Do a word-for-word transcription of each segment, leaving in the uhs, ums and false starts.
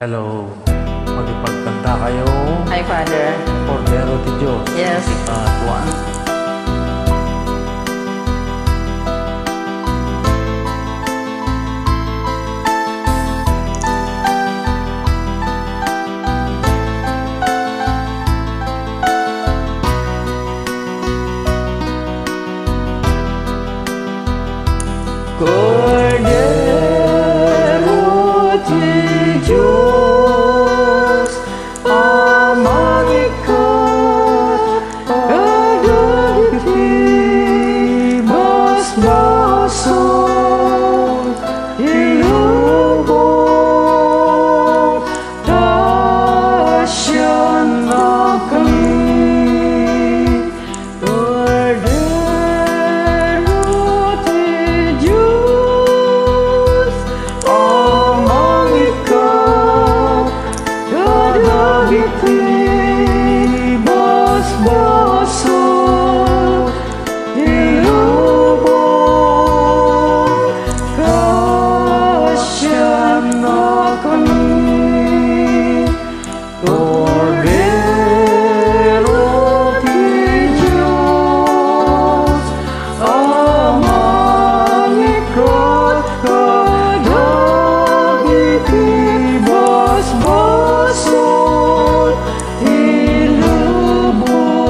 Hello. Makipagkantakayo. Hi, Father. Kordero ti Dios. Yes. Ikaduan. Kordero ti Dios a mangikkat kadagiti basbasol ti lubong, ta siannakami. Kordero ti Dios a mangikkat kadagiti basbasol ti lubong, kasiannakami. Kordero ti Dios a mangikkat kadagiti basbasol ti lubong,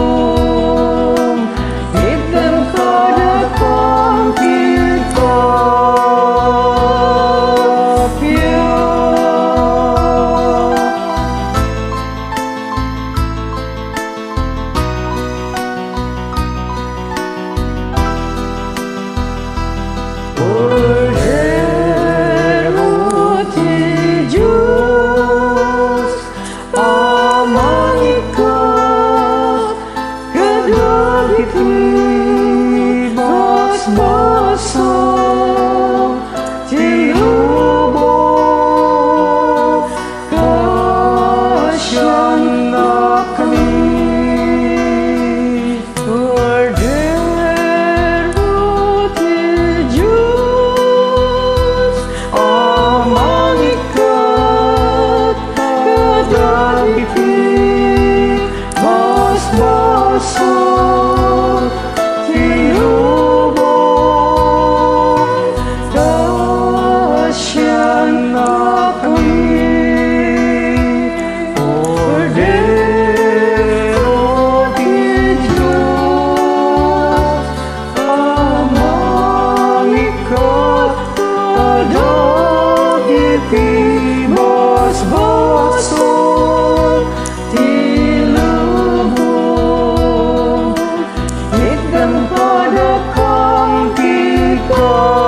itdan kadakami ti kappia. Kordero ti Dios a mangikkat kadagiti basbasol ti lubong, kasiannakami. Kordero ti Dios a mangikkat kadagiti basbasol ti lubong, kasiannakami. Kordero ti Dios a mangikkat kadagiti basbasol ti lubong, itdan kadakami ti kappia.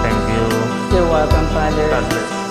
Thank you. You're welcome, Father. God bless.